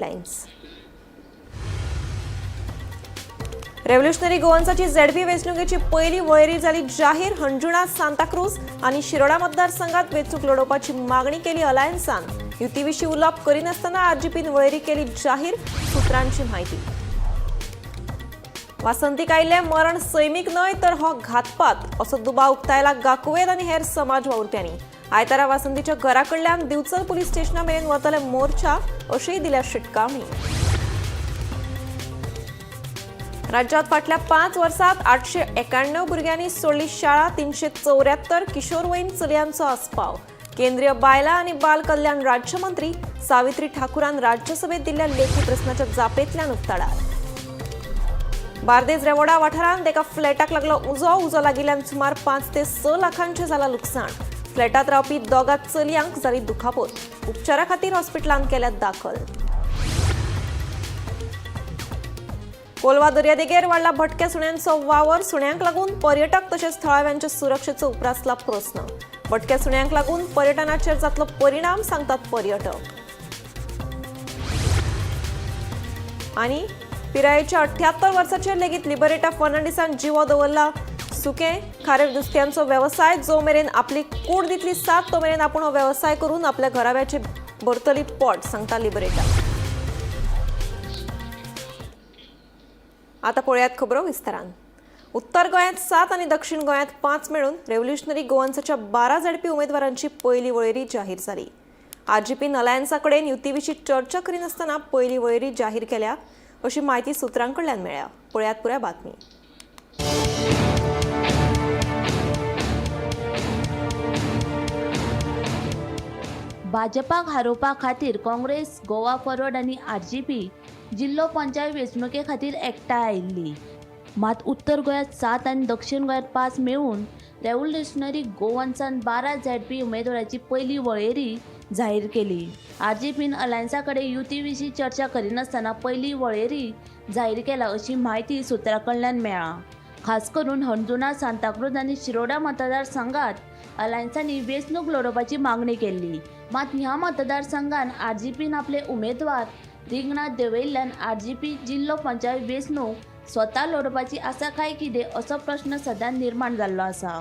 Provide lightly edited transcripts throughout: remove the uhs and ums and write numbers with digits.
Headlines. Revolutionary गोवन्साची ZP वेंचणुकेची पयली वळेरी जाली जाहीर. हणजुणा, सांताक्रूज आनी शिरोडा मतदारसंघात वेंचणूक लढोवपाची मागणी केली अलायन्सान. युतीविशीं उलोवप करिनासतना आरजीपीन वळेरी केली जाहीर, सुत्रांची म्हायती. वासंतीक आयिल्लें मरण सैमीक न्हय तर हो घातपात असो दुबाव उक्तायला गाकुवेद आनी हेर समाज वावुरप्यांनी. आयतारा वासंतीच्या घरा कडल्यान दिवचल पुलीस स्टेशना मेरेन वतले मोर्चा अशीय दिल्या शिटकावणी. राज्यात फाटल्या 5 वर्सात 891 भुरग्यांनी सोडली शाळा, 374 किशोरवयीन चलयांचो आस्पाव. केंद्रीय बायलां आनी बाल कल्याण राज्यमंत्री सावित्री ठाकूरान राज्यसभेत दिल्ल्या लेखी प्रस्नाच्या जापेंतल्यान उक्ताडार. बार्देज रेवोडा वाठारांत एका फ्लॅटाक लागलो उजो. उजो लागिल्ल्यान सुमार 5 ते 6 लाखांचें जाला लुकसाण. फ्लॅटात रावपी दोगा चलयांक जाली दुखापत, उपचारा खातीर हॉस्पिटलांत केल्यात दाखल. कोलवा दर्यादेगेर वाडला भटक्या सुण्यांचो वावर. सुण्यांक लागून पर्यटक तशेंच थळाव्यांच्या सुरक्षेचो उप्रासला प्रस्न. भटक्या सुण्यांक लागून पर्यटनाचेर जातलो परिणाम, सांगतात पर्यटक. आनी पिरायेच्या 78 वर्साचेर लेगीत लिबरेटा फर्नांडीसान जिवो दवरला. सुकें खारे नुस्त्यांचो वेवसाय, जो मेरेन आपली कूड दितली साथ तो मेरेन आपूण हो वेवसाय करून आपल्या घराब्याचे भरतली पोट, सांगता लिबरेटा. आता पळयात खबरो विस्तारान. उत्तर गोंयांत 7 आनी दक्षिण गोंयांत 5 मेळून रेव्होल्युशनरी गोवन्साच्या 12 झेडपी उमेदवारांची पयली वळेरी जाहीर जाली. आरजीपीन अलायन्सा कडेन युती विशीं चर्चा करिनासतना पयली वळेरी जाहीर केल्या अशी म्हायती सुत्रां कडल्यान मेळ्ळ्या. पळयात पुराय बातमी. भाजपाक हारोवपा खातीर काँग्रेस, गोवा फॉरवर्ड आनी आरजीपी जिल्लो पंचायत वेंचणुके खातीर एकठांय आयिल्ली. मात उत्तर गोंयांत 7 आनी दक्षिण गोंयांत 5 मेळून रेव्होल्युशनरी गोवन्सान 12 झेडपी उमेदवाराची पयली वळेरी जाहीर केली. आरजीपीन अलायन्सा कडेन युती विशीं चर्चा करिनासतना पयली वळेरी जाहीर केला अशी म्हायती सुत्रां कडल्यान मेळ्ळा. खास करून हणजुणा, सांताक्रूज आनी शिरोडा मतदारसंघात अलायन्सांनी वेंचणूक लढोवपाची मागणी केल्ली. मात ह्या मतदारसंघान आरजीपीन आपले उमेदवार रिंगणात देंवयिल्ल्यान आरजीपी जिल्लो पंचायत वेंचणूक स्वता लढोवपाची आसा काय कितें असो प्रस्न सध्या निर्माण जाल्लो आसा.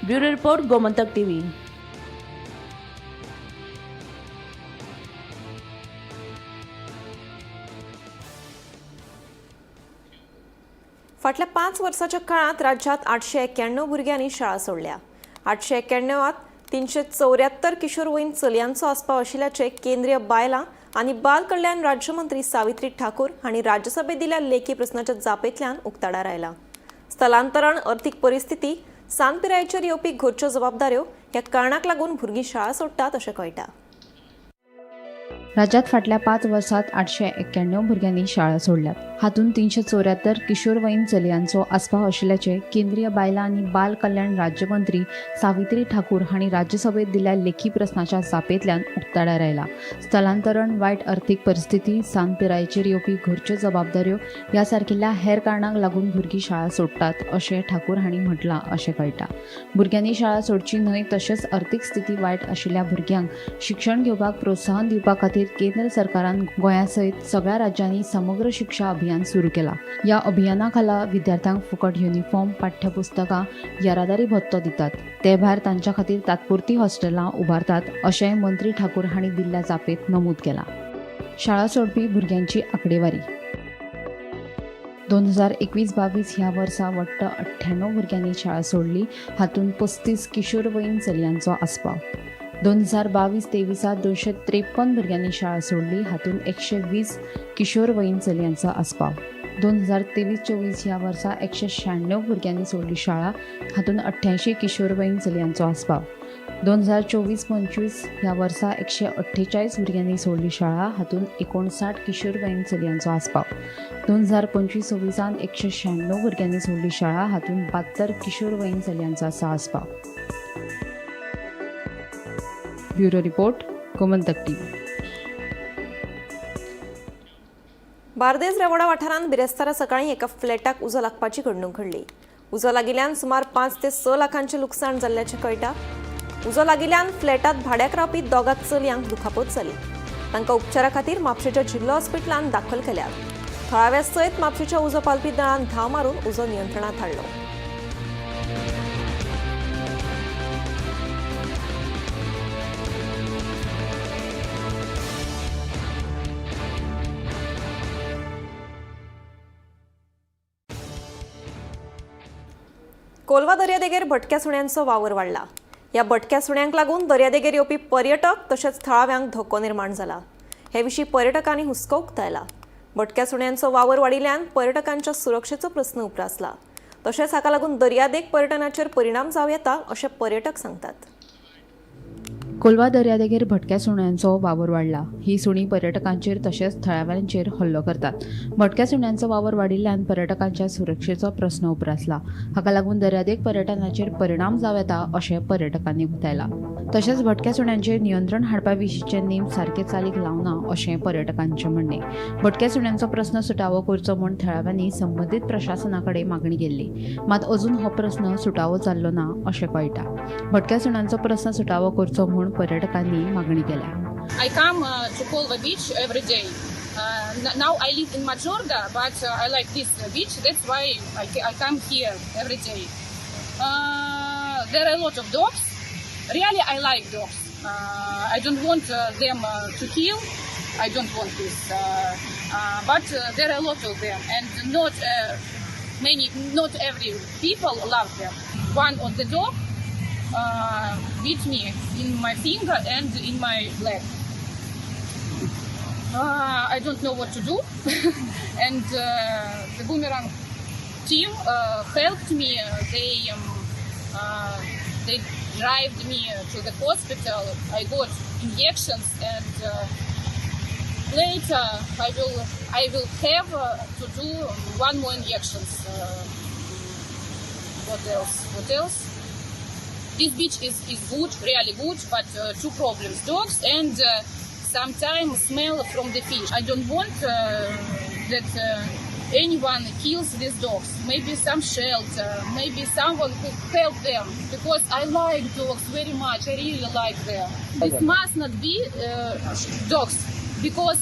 Bureau report, Gomantak TV. फाटल्या 5 वर्साच्या काळांत राज्यांत 891 भुरग्यांनी शाळा सोडल्या. 891 374 किशोरवयीन चलयांचो आस्पाव आशिल्ल्याचें केंद्रीय बायलां आनी बाल कल्याण राज्यमंत्री सावित्री ठाकूर हांणी राज्यसभेत दिल्ल्या लेखी प्रस्नाच्या जापेंतल्यान उक्ताडार आयला. स्थलांतरण, अर्थीक परिस्थिती, सान पिरायेचेर येवपी घरच्यो जबाबदाऱ्यो ह्या कारणाक लागून भुरगीं शाळा सोडटात अशें कळटा. राज्यात फाटल्या 5 वर्सात 891 भुरग्यांनी शाळा सोडल्यात. हातूंत 374 किशोरवयीन चलयांचो आस्पाव आशिल्ल्याचें केंद्रीय बायलां आनी बाल कल्याण राज्यमंत्री सावित्री ठाकूर हांणी राज्यसभेत दिल्ल्या लेखी प्रस्नाच्या जापेंतल्यान उक्ताडार आयला. स्थलांतरण, वायट अर्थीक परिस्थिती, सान पिरायेचेर येवपी घरच्यो जबाबदाऱ्यो ह्या सारकिल्ल्या हेर कारणांक लागून भुरगीं शाळा सोडटात अशें ठाकूर हांणी म्हटलां अशें कळटा. भुरग्यांनी शाळा सोडची न्हय तशेंच अर्थीक स्थिती वायट आशिल्ल्या भुरग्यांक शिक्षण घेवपाक प्रोत्साहन दिवपा खातीर केंद्र सरकारान गोंया सयत सगळ्या राज्यांनी समग्र शिक्षा अभियान सुरू केला. ह्या अभियाना खाला विद्यार्थ्यांक फुकट युनिफॉर्म, पाठ्यपुस्तकां, येरादारी भत्तो दितात. ते भायर तांच्या खातीर तात्पुरती हॉस्टेलां उबारतात अशेंय मंत्री ठाकूर हांणी दिल्ल्या जापेंत नमूद केलां. शाळा सोडपी भुरग्यांची आंकडेवारी 2021-22 ह्या वर्सा वट्ट 98 भुरग्यांनी शाळा सोडली. हातूंत 35 किशोरवयीन चलयांचो आस्पाव. 2022-23 253 भुरग्यांनी शाळा सोडली. हातूंत 120 किशोरवयीन चलयांचो आस्पाव. 2023-24 ह्या वर्सा 196 भुरग्यांनी सोडली शाळा. हातूंत 88 किशोरवयीन चलयांचो आस्पाव. 2024-25 ह्या वर्सा 148 भुरग्यांनी सोडली शाळा. हातूंत 59 किशोरवयीन चलयांचो आस्पाव. 2025-26 196 भुरग्यांनी सोडली शाळा. हातूंत 72 किशोरवयीन चलयांचो आसा आस्पाव. Bureau report, Gomantak TV. Bardez Revora वाठारांत बिरेस्तारा सकाळीं एका फ्लॅटाक उजो लागपाची घडणूक घडली. उजो लागिल्ल्यान सुमार 5 ते 6 लाखांचें लुकसाण जाल्ल्याचें कळटा. उजो लागिल्ल्यान फ्लॅटात भाड्याक रावपी दोगां चलयांक दुखापत जाली. तांकां उपचारा खातीर म्हापशेंच्या जिल्लो हॉस्पिटलांत दाखल केल्यात. थळाव्या सयत म्हापशेंच्या उजो पालपी दळान धांव मारून उजो नियंत्रणात हाडलो. कोलवा दर्यादेगेर भटक्या सुण्यांचो वावर वाडला. ह्या भटक्या सुण्यांक लागून दर्यादेगेर येवपी पर्यटक तशेंच थळाव्यांक धोको निर्माण जाला. हे विशीं पर्यटकांनी हुस्को उक्तायला. भटक्या सुण्यांचो वावर वाडिल्ल्यान पर्यटकांच्या सुरक्षेचो प्रस्न उप्रासला. तशेंच हाका लागून दर्यादेग पर्यटनाचेर परिणाम जावं येता अशें पर्यटक सांगतात. कोलवा दर्यादेगेर भटक्या सुण्यांचो वावर वाडला. ही सुणीं पर्यटकांचेर तशेंच थळाव्यांचेर हल्लो करतात. भटक्या सुण्यांचो वावर वाडिल्ल्यान पर्यटकांच्या सुरक्षेचो प्रस्न उप्रासला. हाका लागून दर्यादेग पर्यटनाचेर परिणाम जावं येता अशें पर्यटकांनी उक्तायलां. तशेंच भटक्या सुण्यांचेर नियंत्रण हाडपा विशींचे नेम सारके चालीक लावना अशें पर्यटकांचें म्हणणें. भटक्या सुण्यांचो प्रस्न सुटावो करचो म्हूण थळाव्यांनी संबंदीत प्रशासना कडेन मागणी केल्ली, मात अजून हो प्रस्न सुटावो जाल्लो ना अशें कळटा. भटक्या सुण्यांचो प्रस्न सुटावो करचो म्हूण पर्यटकांनी मागणी केल्या. I come to Kolva beach every day. Now I live in Majorda, but I like this beach. That's why I come here every day. There are a lot of dogs. Really, I like dogs. I don't want them to kill. I don't want this. But there are a lot of them, and not many, not every people love them. One of the dog bit me in my finger and in my leg. I don't know what to do, and the Boomerang team helped me. They drove me to the hospital. I got injections, and later I will have to do one more injections. What else? What else? This beach is good, really good, but two problems: dogs and sometimes smell from the fish. I don't want that anyone kills these dogs. Maybe some shelter, maybe someone who help them, because I like dogs very much. I really like them. This must not be dogs, because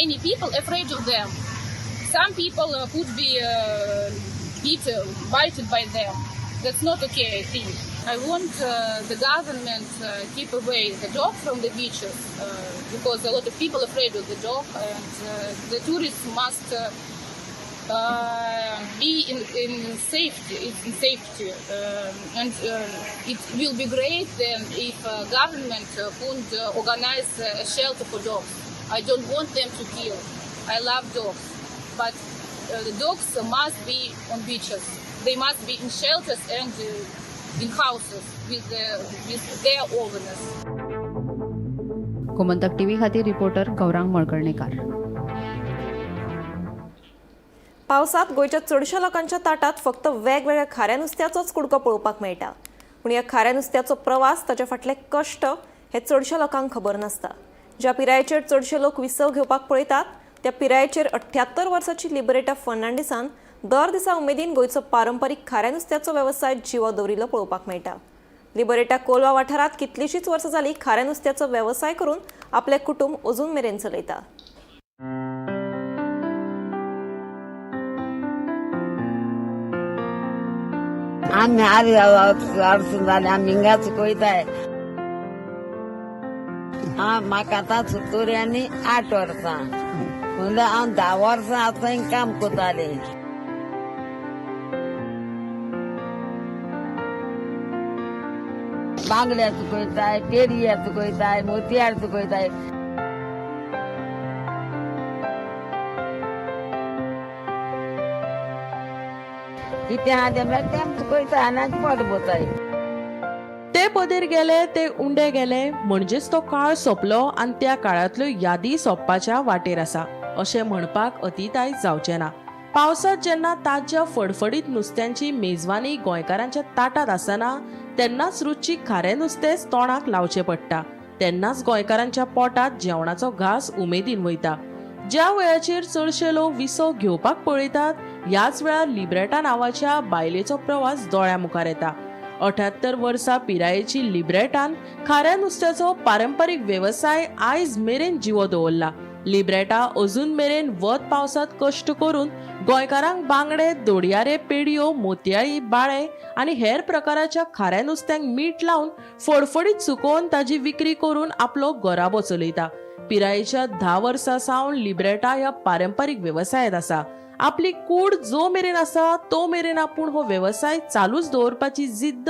any people afraid of them. Some people could be bited by them. That's not okay, I think. I want the government keep away the dog from the beaches, because a lot of people afraid of the dog, and the tourists must be in safety. It's in safety, and it will be great then if government could organize a shelter for dogs. I don't want them to kill. I love dogs, but the dogs must be on beaches. They must be in shelters and in houses with their owners. Gomantak TV खातीर reporter Gaurang Malkarnekar. पावसांत गोंयच्या चडश्या लोकांच्या ताटात फक्त वेगवेगळ्या खाऱ्या नुस्त्याचोच कुडको पळोवपाक मेळटा. पूण ह्या खाऱ्या नुस्त्याचो प्रवास, ताच्या फाटले कश्ट हे चडश्या लोकांक खबर नासता. ज्या पिरायेचेर चडशे लोक विसव घेवपाक पळयतात त्या पिरायेचेर 78 वर्साची लिबरेटा फर्नांडीसान दर दिसा उमेदीन गोंयचो पारंपारीक खाऱ्या नुस्त्याचो वेवसाय जिवो दवरिल्लो पळोवपाक मेळटा. लिबरेटा कोलवा वाठारांत कितलीशीच वर्सां जाली खाऱ्या नुस्त्याचो वेवसाय करून आपलें कुटुंब अजून मेरेन चलयता. आमी आरे अडचण जाली, आमी हिंगाच कोयताय. म्हाका आतां 78 वर्सां, म्हणल्यार हांव 10 वर्सां आतां हिंग काम करतालें. बांगड्या चुकयताय, पेरया चुकयताय, मोतयार चुकयताय. कितें आहा तें म्हळ्यार तें आमी चुकयताय आनी आमचें पोट भरताय. ते पदेर गेले ते उंडे गेले म्हणजेच तो काळ सोंपलो आनी त्या काळांतल्यो यादी सोंपपाच्या वाटेर आसा अशें म्हणपाक अतिताय जावचें ना. पावसांत जेन्ना ताज्या फडफडीत नुस्त्यांची मेजवानी गोंयकारांच्या ताटांत आसना तेन्नाच रुचीक खारें नुस्तेंच तोंडाक लावचें पडटा. तेन्नाच गोंयकारांच्या पोटांत जेवणाचो घास उमेदीन वयता. ज्या वयाचेर चडशे लोक विसव घेवपाक पळयतात, ह्याच वेळार लिब्रेटा नांवाच्या बायलेचो प्रवास दोळ्या मुखार येता. 78 वर्सां पिरायेची लिब्रेटान खाऱ्या नुस्त्याचो पारंपारीक वेवसाय आयज मेरेन जिवो दवरला. लिब्रेटा अजून मेरेन वत पावसांत कश्ट करून गोंयकारांक बांगडे, दोडयारे, पेडयो, मोतयाळी, बाळे आनी हेर प्रकाराच्या खाऱ्या नुस्त्यांक मीठ लावन फडफडीत सुकोवन ताजी विक्री करून आपलो घराबो चलयता. पिरायेच्या 10 वर्सां सावन लिब्रेटा ह्या पारंपारीक वेवसायांत आसा. आपली कूड जो मेरेन आसा तो मेरेन आपूण हो वेवसाय चालूच दवरपाची जिद्द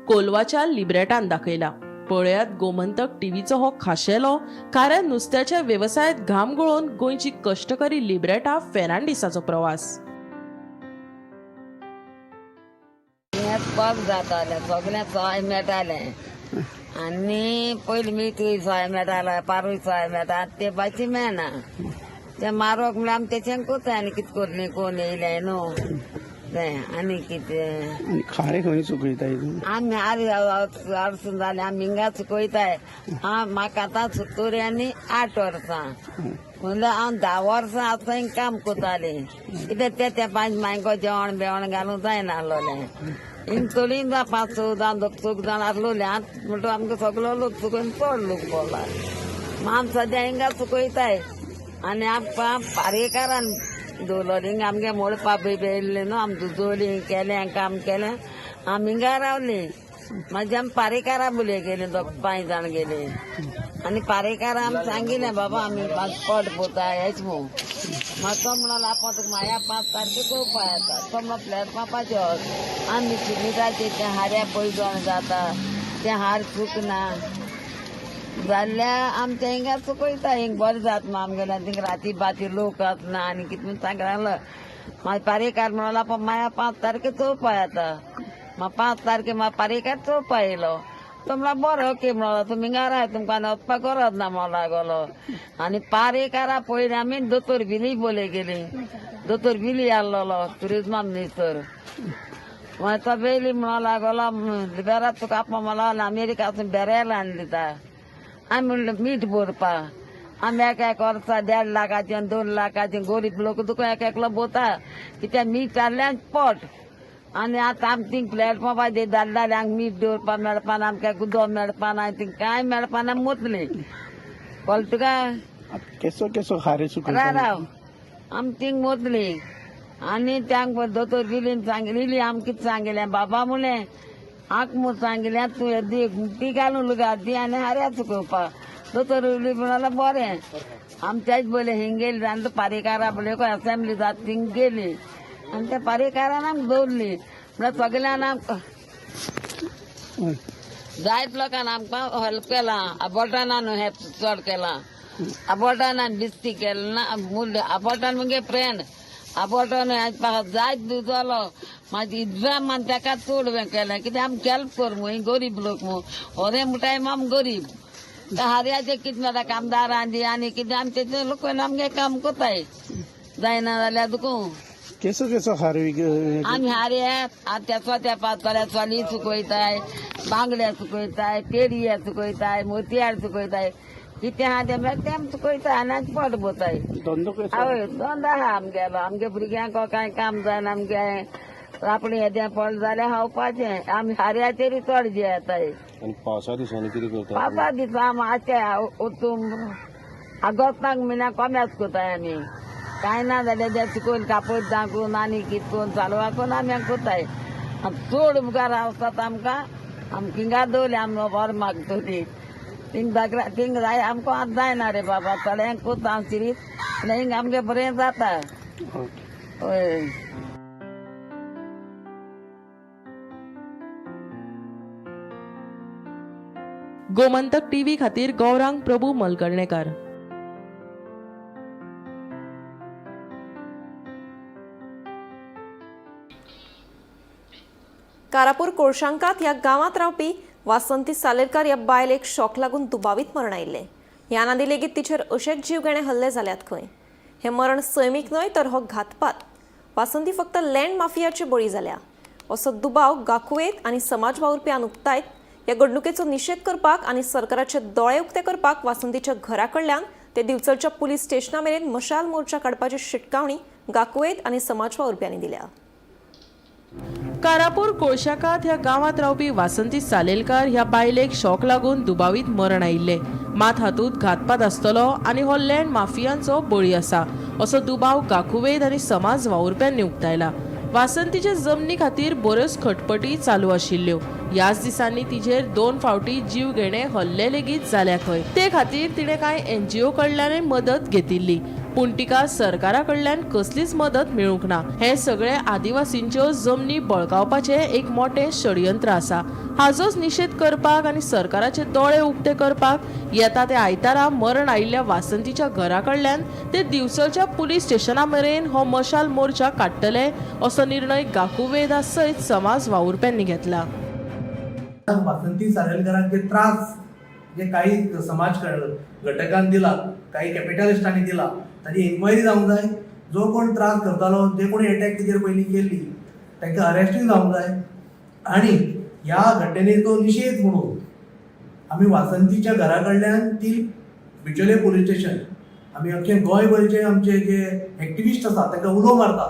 कोलवाच्या लिब्रेटान दाखयला. पळयात गोमंतक टीव्हीचो हो खाशेलो खाऱ्या नुस्त्याच्या वेवसायांत घाम गळोवन गोंयची कश्टकरी लिब्रेटा फेर्नांडीसाचो प्रवास. हें पग जातालें, सगळें सोय मेळटालें. आनी पयलीं मिठूय सोय मेळटालो, पारूय सोय मेळटा, आतां ते भाजी मेळना. तें मारोक म्हणल्यार आमी तेचें कोताय आनी कितें करली, कोण येयलें न्हू तें आनी कितें. आनी खारें खंय सुकयताय तूं? आमी आरे अडसून जालें, आमी हिंगा चुकयताय. हांव म्हाका आतां 78 वर्सां, म्हणल्यार हांव 10 वर्सां आतां हिंग काम करतालें. कित्याक ते त्या पांच मायको जेवण बेवण घालूंक जायनासलोलें. हिंग चोडीं जाण 5-6 जाण 4 जाण आसलोले. आतां म्हणटो आमकां सगलो लोक चुकोवन चड लोक पडला. आमी सद्या हिंगा चुकयताय आनी आमकां पारेकारान दवरलो. हिंगा आमगे मोडपा बी येयल्ले न्हू, आमी जुजोली केलें काम केलें, आमी हिंगा रावली. मागीर आमी पारेकारा बोलये गेली, दोग 5 जाण गेली आनी पारेकारा आमी सांगिल्लें, बाबा आमी पोट पोता हेच म्हूण. मागीर तो म्हणलो, आपो तुका माया 5 तारखे पळोवपा येता. तो म्हणलो प्लॅटफॉर्माचेर वच. आमी शिमिटाचेर तें हाऱ्या पयजण जाता, तें हार चुकना जाल्यार आमच्या हिंगा चुकयता. हिंग बरें जाता न्हू आमगेल्या, थिंग राती बाती लोक आसना आनी कितें म्हूण सांगलो. मागीर पारेकार म्हणलो, आपो माया 5 तारखे चोवपा येता. मागीर 5 तारखे मागीर पारेकार चोवपा येयलो. तो म्हणला बरो ओके म्हणलो, तुमी हिंगा राय, तुमकां आनी वचपाक गरज ना म्हणो लागलो. आनी पारेकारा पयलीं आमी दोतोर बिली बोले गेली, दोतोर बिली आसलेलो ट्युरिजमा मिनिस्टर. मागीर तो बेली म्हणो लागलो, बेरात तुका आपो म्हणलो, अमेरिकासून बेरेल हाडून दिता. आमी म्हणलें मीठ भरपा, आमी एक एक वर्सा 1.5 लाखाचें 2 लाखाचें गरीब लोक तुका एक एकलो भोता, कित्याक मीठ हाडलें आनी पोट. आनी आतां आमी थिंग प्लॅटफॉर्माचेर धाडटाले, हांगा मीठ दवरपा मेळपा ना, आमकां उदक मेळपा ना, थिंग कांय मेळपा ना, मोतली कळटा तुका. केसो केसो खारें सुकयता? राव राव, आमी थिंग मोतली. आनी त्या दोतोर बिलीन सांगलेली, आमकां कितें सांगिल्लें बाबा म्हणलें, आंक म्हूण सांगिल्लें, तूं दी ती घालून लुगा दी आनी हाऱ्या चुकोवपा. दोतोर बिली म्हणलो बरें. आमच्याच बोले हिंग गेली आनी पारेकारा बोले असेंब्ली जात थिंग गेली आनी त्या पारेकारान आमकां दवरली. म्हणल्यार सगळ्यान आमकां जायत लोकांनी आमकां हेल्प केलां. आबोटान हें चड केलां, आबोटान बिस्ती केलें ना, आबोटान मुगे फ्रेंड आबोटान जायत जालो. मागीर इतल्या मान ताका चड हें केलें, कित्याक आमकां हेल्प कर म्हूण, गरीब लोक म्हूण. होरे म्हणटाय आम गरीब, त्या हारयाचें कितें मेळटा कामदारां दी आनी कितें आमी तेचे लोक आमगे काम कोताय जायना जाल्यार तुका. केसो केसो खारें? आमी हारे आतां त्या पातळ्या चली सुकयताय, बांगडे सुकयताय, पेडये सुकयताय, मोतयार सुकयताय, कितें आहा तें मेळटा तें आमी सुकयताय आनी आमचें पोट भरताय. धंदो कसो? हय, धंदो आहा आमगेलो. आमगे भुरग्यांक कांय काम जायना, आमगे आपणें येदें पडलें जाल्यार खावपाचें. आमी हाऱ्याचेरूय चड जियेताय. आनी पावसा दिसांनी कितें करता? पावसा दिसा आमी आतां वचून आगोस्ताक म्हयन्याक कोमेस कोताय आमी. कांय ना जाल्यार तें सुकोवन कापत दाखोवन आनी कितें करून चालू करून आमी कोताय. चड मुखार आसतात आमकां, आमकां हिंगा दवरले, आमी बरें मागतली थिंग दाखला थिंग जाय आमकां आतां जायना रे बाबा, थोड्यांक कोता हांव शिरीत हिंग आमगें बरें जाता. हय. गोमंतक टीव्ही खातीर गौरांग प्रभू मलकर्णेकार. कारापूर कोळशांकात ह्या गांवांत रावपी वासंती सालेरकार ह्या बायलेक शॉक लागून दुबावीत मरण आयिल्लें. ह्या नादी लेगीत तिचेर अशेच जीवघेणे हल्ले जाल्यात खंय. हें मरण सैमीक न्हय तर हो घातपात. वासंती फक्त लँड माफियाचे बळी जाल्या असो दुबाव गाकुवेत आनी समाज वावुरप्यान उक्तायत. ह्या घडणुकेचो निशेध करपाक आनी सरकाराचे दोळे उक्ते करपाक वासंतीच्या घरा कडल्यान ते दिवचलच्या पुलीस स्टेशना मेरेन मशाल मोर्चा काडपाची शिटकावणी गाकुवेत आनी समाज वावुरप्यांनी दिल्या. कारापूर कोळशाकात ह्या गांवांत रावपी वासंती सालेलकार ह्या बायलेक शॉक लागून दुबावीत मरण आयिल्लें. मात हातूंत घातपात आसतलो आनी हो लँड माफियांचो बळी आसा असो दुबाव गाकुवेद आनी समाज वावुरप्यांनी उक्तायला. वासंतीचे जमनी खातीर बऱ्योच खटपटी चालू आशिल्ल्यो. ह्याच दिसांनी तिजेर 2 फावटी जीव घेणे हल्ले लेगीत जाल्या खंय. ते खातीर तिणें कांय एनजीओ कडल्यानय मदत घेतिल्ली, पूण तिका सरकारा कडल्यान कसलीच मदत मेळूंक ना. हे सगळे आदिवासींच्यो जमनी बळकावपाचें एक मोटें षडयंत्र आसा. हाजोच निशेध करपाक आनी सरकाराचे दोळे उक्ते करपाक येता ते आयतारा मरण आयिल्ल्या वासंतीच्या घरा कडल्यान ते दिवचलच्या पुलीस स्टेशना मेरेन हो मशाल मोर्चा काडटले असो निर्णय गाकुवेदा सयत समाज वावुरप्यांनी घेतला. वासंती सालेलकारांचे त्रास जे काही समाज घटकान दिला, काही कॅपिटलिस्टांनी दिला, ताची इन्क्वायरी जावंक जाय. जो कोण त्रास करतालो, जे कोणी एटॅक तिचेर पयलीं केल्ली तांकां अरेस्टूय जावंक जाय. आनी ह्या घटनेचो निशेध म्हणून आमी वासंतीच्या घरा कडल्यान ती बिचोले पुलीस स्टेशन आमी अख्खे गोंयभरचे आमचे जे एक्टिविस्ट आसा तांकां उलो मारता,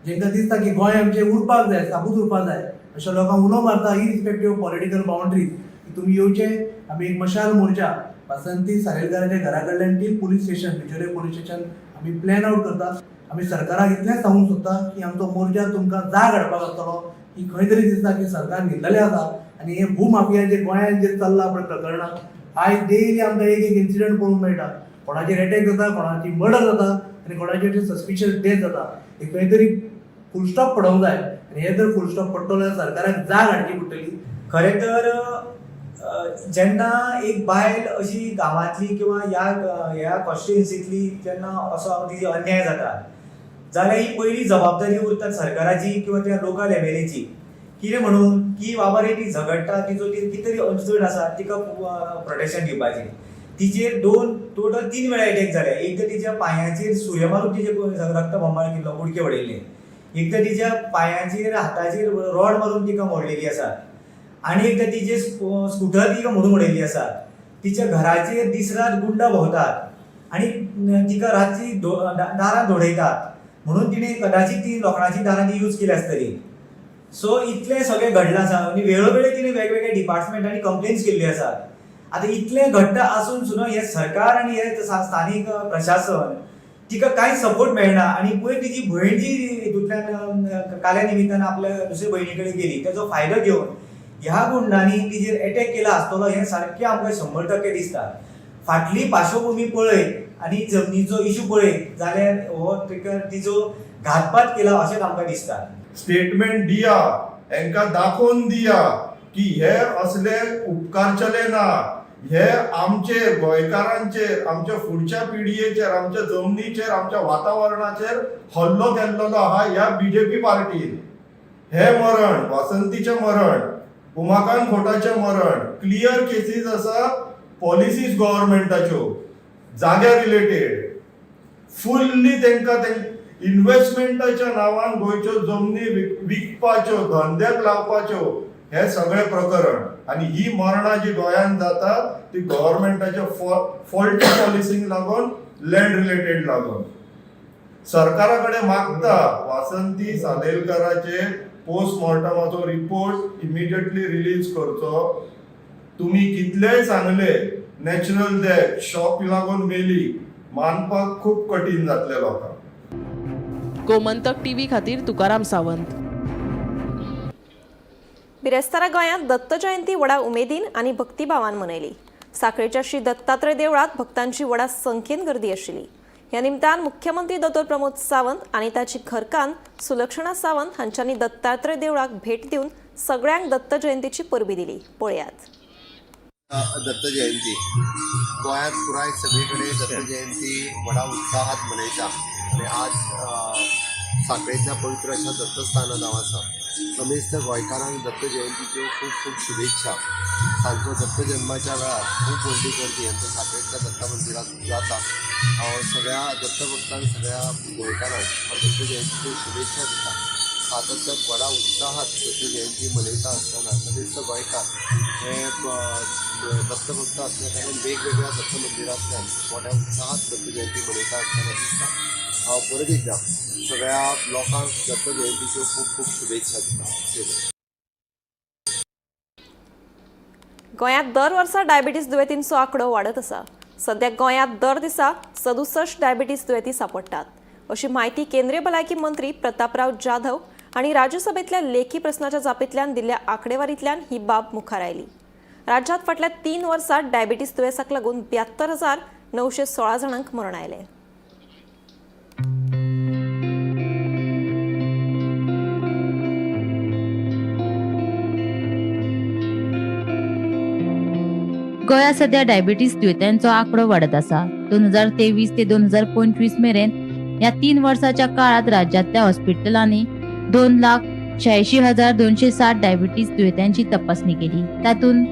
जेंकां दिसता की गोंय आमचें उरपाक जाय, साबूत उरपाक जाय, अशा लोकांक उलो मारता इरिस्पेक्टीव ऑफ पॉलिटिकल बाउंड्रीज की तुमी येवचे. आमी एक मशाल मोर्चा वासंती सालेलकाराच्या घरा कडल्यान till police station, Bicholim police station आमी प्लॅन आउट करता. आमी सरकाराक इतलेंच सांगूंक सोदता की आमचो मोर्चा तुमकां जाग हाडपाक आसतलो की खंय तरी दिसता की सरकार न्हिदलेलें आसा आनी हे भूमाफिया जे गोंयांत जे चल्लां पळय प्रकरणां, आयज डेली आमकां एक एक इन्सिडंट पळोवंक मेळटा. कोणाचेर एटॅक जाता, कोणाची मर्डर जाता आनी कोणाचेर सस्पिशियस डेथ जाता. हे खंय तरी फुल स्टॉप पडोवंक जाय आनी हे जर फुल स्टॉप पडटलो जाल्यार सरकाराक जाग हाडची पडटली. खरें तर जेन्ना एक बायल अशी गांवांतली किंवा ह्या कॉन्स्टिट्युएन्सींतली जेन्ना असो तिची अन्याय जाता जाल्यार ही पयली जबाबदारी उरता सरकाराची किंवा त्या लोकल एमएलएची. कितें म्हणून की बाबा रे ती झगडटा, तिचो कितें तरी अडचण आसा, तिका प्रोटेक्शन दिवपाचें. तिचेर टोटल 3 वेळा एटॅक जाले. एकदां तिच्या पांयाचेर सुरे मारून तिचे रक्त बोमाळ केल्लो, कुडके उडयल्ले. एकदां तिच्या पांयाचेर हाताचेर रॉड मारून तिका मोडलेली आसा आनी एकदां तिचे स्कुटर तिका मोडून उडयल्ली आसा. तिच्या घराचेर दीस रात गुंडा भोंवतात आनी तिका रातची दारां धोडयतात म्हणून तिणें कदाचीत ती लोखणाची दारां ती यूज केली आसतली. सो इतलें सगळें घडलां आसा आनी वेळोवेळी तिणें वेगवेगळ्या डिपार्टमेंटांनी कंप्लेन्स केल्ली आसात. आतां इतलें घडटा आसून सुद्दां हें सरकार आनी हें स्थानीक प्रशासन तिका कांय सपोर्ट मेळना. आनी पयर तिची भयण जी हितूंतल्यान काल्या निमित्तान आपल्या दुसरे भयणी कडेन गेली तेजो फायदो घेवन ह्या गुंडांनी तिजेर एटॅक केला आसतलो हें सारकें आमकां 100% दिसता. फाटली पार्श्वभुमी पळयत आनी जमनीचो इशू पळयत जाल्यार हो तिका तिजो घातपात केला अशेंच आमकां दिसता. स्टेटमेंट दिया, हेंकां दाखोवन दिया की हे असले उपकारचेले ना, हे आमचेर गोंयकारांचेर, आमच्या फुडच्या पिढयेचेर, आमच्या जमनीचेर, आमच्या वातावरणाचेर हल्लो केल्लो आहा ह्या बीजेपी पार्टीन. हे मरण, वासंतीचें मरण, उमाकांत खोटाचें मरण, क्लियर केसीस आसा पॉलिसीज गव्हर्मेंटाच्यो जाग्या रिलेटेड. फुल्ली तेंकां इन्व्हेस्टमेंटाच्या नांवान गोंयच्यो जमनी विकपाच्यो, धंद्याक लावपाच्यो, हे सगळे प्रकरण. आनी ही मरणां जी गोंयांत जाता ती गव्हर्मेंटाच्या फॉल्टी पॉलिसींक लागून, लँड रिलेटेड लागून. सरकारा कडेन मागता वासंती सालेलकाराचे पोस्टमॉर्टमाचो रिपोर्ट इमिजिएटली रिलीज करचो. तुमी कितलेय सांगले नॅचरल डेथ, शॉक लागून मेली, मानपाक खूब कठीण जातलें लोकांक. गोमंतक टीव्ही खातीर तुकाराम सावंत. बिरेस्तारा गोंयांत दत्त जयंती व्हडा उमेदीन आनी भक्तिभावान मनयली. साखळेच्या श्री दत्तात्रय देवळांत भक्तांची व्हडा संख्येन गर्दी आशिल्ली. ह्या निमतान मुख्यमंत्री दोतोर प्रमोद सावंत आनी ताची घरकान्न सुलक्षणा सावंत हांच्यांनी दत्तात्रय देवळाक भेट दिवन सगळ्यांक दत्त जयंतीची परबी दिली. पळयात. दत्त जयंती गोंयांत पुराय सगळे कडेन दत्त जयंती व्हडा उत्साहात मनयता आनी आज साखळेंतल्या पवित्र अशा दत्तस्थानांत हांव आसा. समेस्त गोंयकारांक दत्त जयंतीच्यो खूब खूब शुभेच्छा. सांजचो दत्त जन्माच्या वेळार खूब व्हडली गर्दी आमच्या साखळेंतल्या दत्त मंदिरांत जाता. हांव सगळ्या दत्तभक्तांक, सगळ्या गोंयकारांक हांव दत्त जयंतीच्यो शुभेच्छा दिता. सातत्यान व्हडा उत्साहात दत्त जयंती मनयता आसतना समेस्त गोंयकार हे दत्तभक्त आसल्या कारणान वेगवेगळ्या दत्त मंदिरांतल्यान मोठ्या उत्साहात दत्त जयंती मनयता आसतना दिसता. हांव परत एकदां सगळ्या लोकांक दत्त जयंतीच्यो खूब खूब शुभेच्छा दिता. गोंयांत दर वर्सा डायबिटीस दुयेंतींचो आंकडो वाडत आसा. सद्या गोंयांत दर दिसा 67 डायबिटीस दुयेंती सांपडटात अशी म्हायती केंद्रीय भलायकी मंत्री प्रतापराव जाधव हांणी राज्यसभेंतल्या लेखी प्रस्नाच्या जापेंतल्यान दिल्ल्या आंकडेवारींतल्यान ही बाब मुखार आयली. राज्यांत फाटल्या 3 वर्सांत डायबिटीस दुयेंसाक लागून 72,916 जाणांक मरण आयलें. गोंयांत सध्या डायबिटीस दुयेंत्यांचो आंकडो वाडत आसा. 2023 ते 2025 मेरेन ह्या 3 वर्साच्या काळात राज्यांतल्या हॉस्पिटलांनी 2,86,260 डायबिटीस दुयेंत्यांची तपासणी केली. तातूंत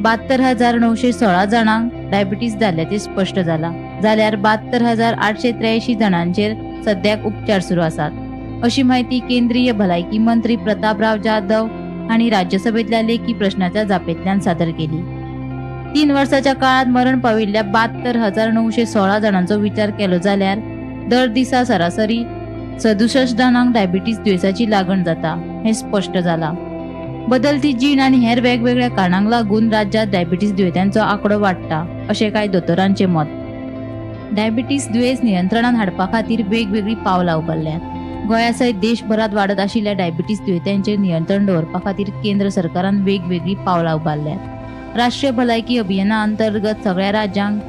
72,916 जाणांक डायबिटीस जाल्ल्याचें स्पश्ट जाला, जाल्यार 72,883 जाणांचेर सद्याक उपचार सुरू आसात, अशी म्हायती केंद्रीय भलायकी मंत्री प्रतापराव जाधव हांणी राज्यसभेंतल्या लेखी प्रश्नाच्या जापेंतल्यान सादर केली. 3 वर्साच्या काळात मरण पाविल्ल्या 72,916 जाणांचो विचार केलो जाल्यार दर दिसा सरासरी 67 जाणांक डायबिटीस दुयेंसाची लागण जाता हें स्पश्ट जाला. बदलती जीण आनी हेर वेगवेगळ्या कारणांक लागून राज्यांत डायबिटीस दुयेंत्यांचो आंकडो वाडटा अशें कांय दोतोरांचें मत. डायबिटीस दुयेंस नियंत्रणांत हाडपा खातीर वेगवेगळीं पावलां उबारल्यांत. गोंया सयत देशभरांत वाडत आशिल्ल्या डायबिटीस दुयेंत्यांचेर नियंत्रण दवरपा खातीर केंद्र सरकारान वेगवेगळीं पावलां उबारल्यांत. राष्ट्रीय भलायकी अभियाना अंतर्गत सगळ्या राज्यांक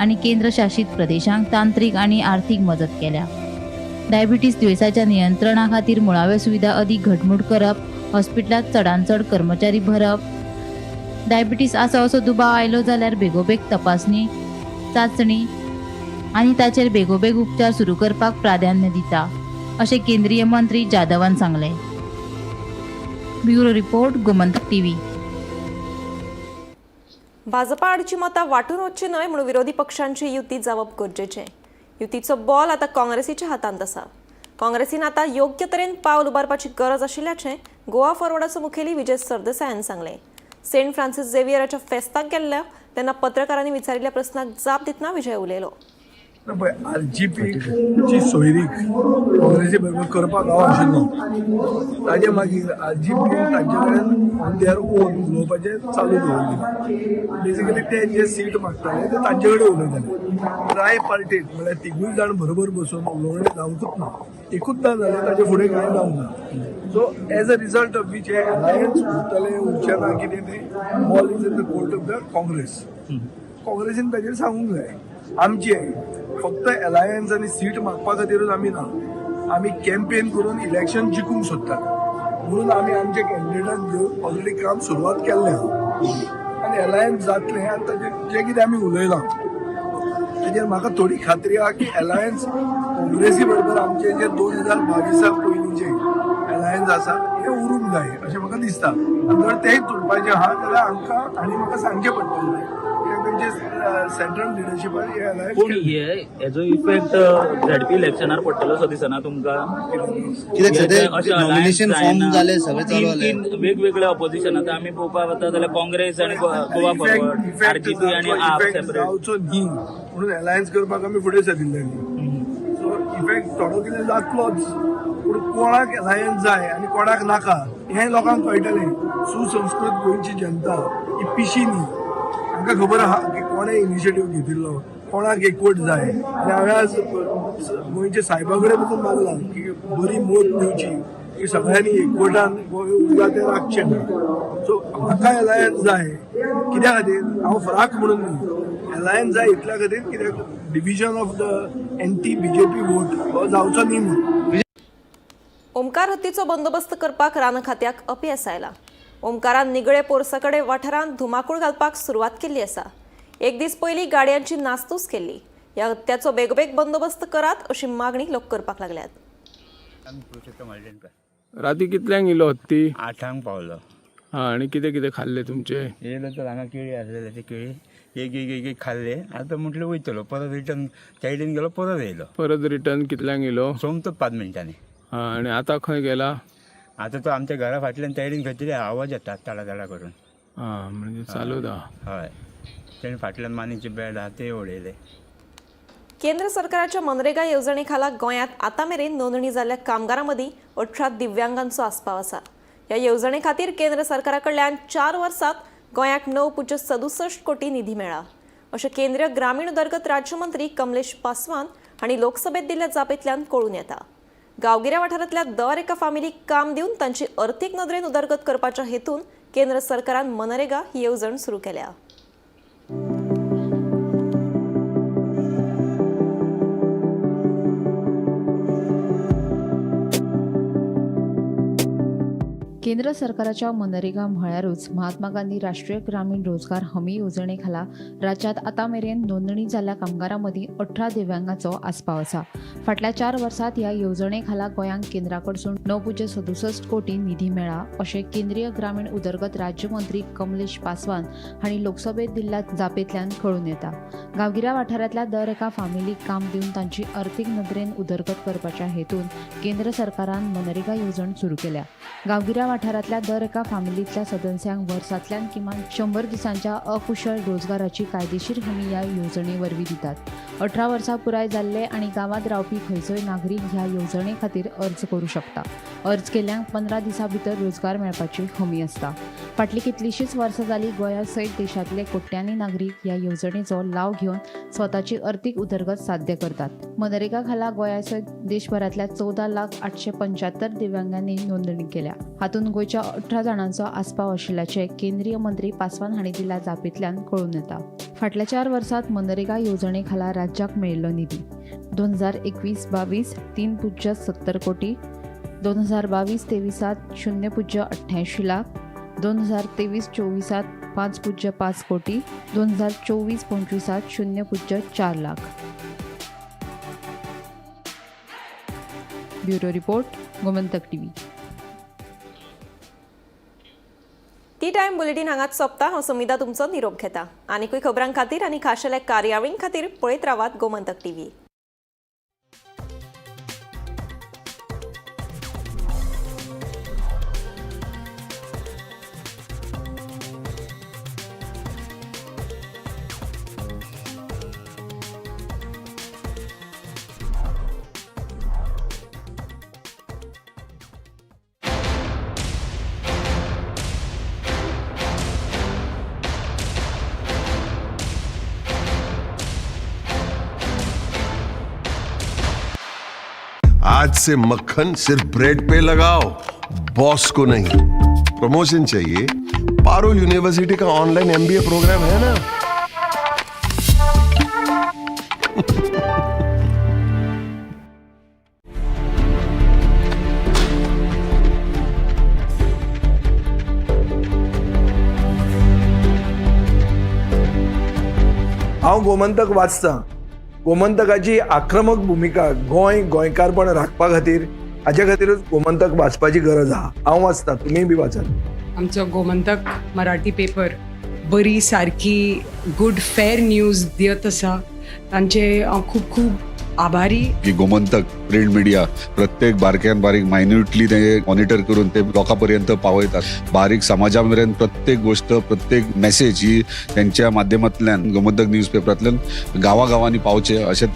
आनी केंद्रशासीत प्रदेशांक तांत्रीक आनी आर्थीक मजत केल्या. डायबिटीस दुयेंसाच्या नियंत्रणा खातीर मुळाव्यो सुविधा अदीक घटमूट करप, हॉस्पिटलांत चडांत चड कर्मचारी भरप, डायबिटीस आसा असो दुबाव आयलो जाल्यार बेगोबेग तपासणी, चांचणी आनी ताचेर बेगोबेग उपचार सुरू करपाक प्राधान्य दिता अशें केंद्रीय मंत्री जाधवान सांगलें. Bureau report, Gomantak TV. Bhajpa आडची मतां वांटून वचची न्हय म्हणून विरोधी पक्षांची युती जावप गरजेचें. युतीचो बॉल आतां काँग्रेसीच्या हातांत आसा. काँग्रेसीन आतां योग्य तरेन पावल उबारपाची गरज आशिल्ल्याचें गोवा फॉरवर्डाचो मुखेली विजय सरदेसायान सांगलें. सेंट फ्रांसीस झेवियराच्या फेस्ताक गेल्ल्या तेन्ना पत्रकारांनी विचारिल्ल्या प्रस्नाक जाप दितना विजय उलयलो. पळय, आरजीपीची सोयरीक काँग्रेसी बरोबर करपाक हांव आशिल्लो, ताजे मागीर आरजीपी तांचे कडेन ऑन their own उलोवपाचें चालू दवरलें. बेसिकली ते जे सीट मागताले ते तांचे कडेन उलयताले. ट्राय पार्टीत म्हणल्यार तिगूय जाण बरोबर बसून उलोवणें जावंकूच ना, एकूच ना जालें, ताजे फुडें कांय जावंक ना. So as a result of which hey alliance उरतलें उरचें ना कितें तें ball is in the court of the Congress. काँग्रेसीन ताजेर सांगूंक जाय. आमचें फक्त अलायन्स आनी सीट मागपा खातीरूच आमी ना, आमी कॅम्पेन करून इलेक्शन जिखूंक सोदतात म्हणून आमी आमच्या कॅन्डिडेटाक घेवन ऑलरेडी काम सुरवात केल्लें आहा आनी अलायन्स जातलें. आनी ताजेर जें कितें आमी उलयलां ताजेर म्हाका थोडी खात्री आहा की अलायन्स काँग्रेसी बरोबर आमचे जे 2022 पयलींचे अलायन्स आसा हें उरूंक जाय अशें म्हाका दिसता. आनी जर तें तुटपाचें आहा जाल्यार आमकां आनी म्हाका सांगचें पडटलें कित्याक तांचे सेंट्रल लिडरशिपान हे अलायन्स. पूण हे हेजो इफेक्ट झेडपी इलेक्शनार पडटलो असो दिसना तुमकां? कित्याक सध्या नॉमिनेशन फॉर्म जाले, सगळें चालू जालें. वेगवेगळे ऑपोजिशन आतां आमी पळोवपाक वता जाल्यार काँग्रेस आनी गोवा फॉरवर्ड, आरजीपी आनी आप सेपरेट. जावचो न्ही म्हणून अलायन्स करपाक आमी फुडें सरिल्ले न्ही. सो इफेक्ट थोडो कितें जातलोच, पूण कोणाक अलायन्स जाय आनी कोणाक नाका हें लोकांक कळटलें. सुसंस्कृत गोंयची जनता ही पिशी न्ही, आमकां खबर आहा की कोणें इनिशिएटीव घेतिल्लो, कोणाक एकवट जाय. आनी हांवें आज गोंयच्या सायबा कडेन पसून मागलां की बरी मोत दिवची की सगळ्यांनी एकवटान गोंय उरला तें राखचें म्हणून. सो म्हाका अलायन्स जाय कित्या खातीर, हांव फ्राक म्हणून न्ही, अलायन्स जाय इतल्या खातीर कित्याक division of the anti BJP vote हो जावचो न्ही म्हणून. ओमकार हत्तीचो बंदोबस्त करपाक रान खात्याक अपेस आयला. ओमकारान निगळे पोरसाकडे वाठारांत धुमाकूळ घालपाक सुरवात केल्ली आसा. एक दीस पयलीं गाडयांची नासधूस केल्ली. ह्या हत्त्याचो बेगोबेग बंदोबस्त करात अशी मागणी लोक करपाक लागल्यात. राती कितल्यांक येयलो हत्ती? 8ांक पावलो. हा, आनी कितें कितें खाल्लें तुमचें? येयलो तर हांगा केळी आसलेले, ते केळी एक एक एक एक खाल्ले. आतां म्हटलें वयतलो परत रिटर्न, सायडीन गेलो परत येयलो. परत रिटर्न कितल्यांक येयलो? सोमतो 5 मिनटांनी. आं आनी आतां खंय गेला? आतां तो आमच्या घरा फाटल्यान तेणीन खंय तरी आवाज येता तडा तडा करून. आं, म्हणजे चालूच आहा. हय, तेणी फाटल्यान मानीचे बेड आहा ते उडयले. केंद्र सरकाराच्या मनरेगा येवजणे खाला गोंयांत आतां मेरेन नोंदणी जाल्ल्या कामगारां मदीं 18 दिव्यांगांचो आस्पाव आसा. ह्या येवजणे खातीर केंद्र सरकारा कडल्यान 4 वर्सांत गोंयाक 9.67 कोटी निधी मेळ्ळा अशें केंद्रीय ग्रामीण उदरगत राज्यमंत्री कमलेश पासवान हांणी लोकसभेत दिल्ल्या जापेंतल्यान कळून येता. गांवगिऱ्या वाठारांतल्या दर एका फामिलीक काम दिवन तांची अर्थीक नदरेन उदरगत करपाच्या हेतून केंद्र सरकारान मनरेगा ही येवजण सुरू केल्या. केंद्र सरकाराच्या मनरेगा म्हळ्यारूच महात्मा गांधी राष्ट्रीय ग्रामीण रोजगार हमी येवजणे खाला राज्यात आतां मेरेन नोंदणी जाल्ल्या कामगारां मदीं 18 दिव्यांगांचो आस्पाव आसा. फाटल्या 4 वर्सांत ह्या येवजणे खाला गोंयांक केंद्रा कडसून 9.67 कोटी निधी मेळ्ळा अशें केंद्रीय ग्रामीण उदरगत राज्यमंत्री कमलेश पासवान हांणी लोकसभेत दिल्ल्या जापेंतल्यान कळून येता. गांवगिऱ्या वाठारांतल्या दर एका फामिलीक काम दिवन तांची अर्थीक नदरेन उदरगत करपाच्या हेतून केंद्र सरकारान मनरेगा येवजण सुरू केल्या. गांवगिऱ्या वाठारांतल्या दर एका फामिलींतल्या सदस्यांक वर्सांतल्यान किमान 100 दिसांच्या अकुशळ रोजगाराची कायदेशीर हमी ह्या येवजणे वरवीं दितात. 18 वर्सां पुराय जाल्ले आनी गांवांत रावपी खंयचोय नागरीक ह्या येवजणे खातीर अर्ज करूं शकता. अर्ज केल्ल्यांक 15 दिसां भितर रोजगार मेळपाची हमी आसता. फाटलीं कितलींशींच वर्सां जालीं गोंया सयत देशांतले कोट्यांनी नागरीक ह्या येवजणेचो लाव घेवन स्वताची अर्थीक उदरगत साध्य करतात. मनरेगा खाला गोंया सयत देशभरांतल्या 14,00,875 दिव्यांगांनी नोंदणी केल्या. हातूंत गोंयच्या 18 जाणांचो आस्पाव आशिल्ल्याचें केंद्रीय मंत्री पासवान हांणी दिल्या जापेंतल्यान कळून येता. फाटल्या 4 वर्सांत मनरेगा येवजणे खाला राज्याक मेळिल्लो निधी 2021-22 3.70 कोटी, 2022-23 0.88 लाख, 2023-24 5.5 कोटी, 2024-25 0.4 lakh. Bureau report, Gomantak TV. Tea time bulletin हांगाच सोंपता. हांव समिता तुमचो निरोप घेता. आनीकूय खबरां खातीर आनी खाशेल्या कार्यावळीं खातीर पळयत रावात गोमंतक टीव्ही. आज से मक्खन सिर्फ ब्रेड पे लगाओ, बॉस को नहीं. प्रमोशन चाहिए? पारुल यूनिवर्सिटी का ऑनलाइन एमबीए प्रोग्राम है ना. हांव गोमंतक वाचतां. गोमंतकाची आक्रमक भुमिका गोंय गोंयकारपण राखपा खातीर, हाजे खातीरूच गोमंतक वाचपाची गरज आहा. हांव वाचतां, तुमीय बी वाचात. आमचो गोमंतक मराठी पेपर बरी सारकी गुड फेर न्यूज दियत आसा, तांचे हांव खूब खूब आभारी. की गोमंतक प्रिंट मिडिया प्रत्येक बारक्यान बारीक मायन्युटली ते मॉनिटर करून ते लोकां पर्यंत पावयतात. बारीक समाजा मेरेन प्रत्येक गोष्ट, प्रत्येक मेसेज ही त्यांच्या माध्यमांतल्यान गोमंतक न्यूज पेपरांतल्यान गांवागांवांनी पावचे अशें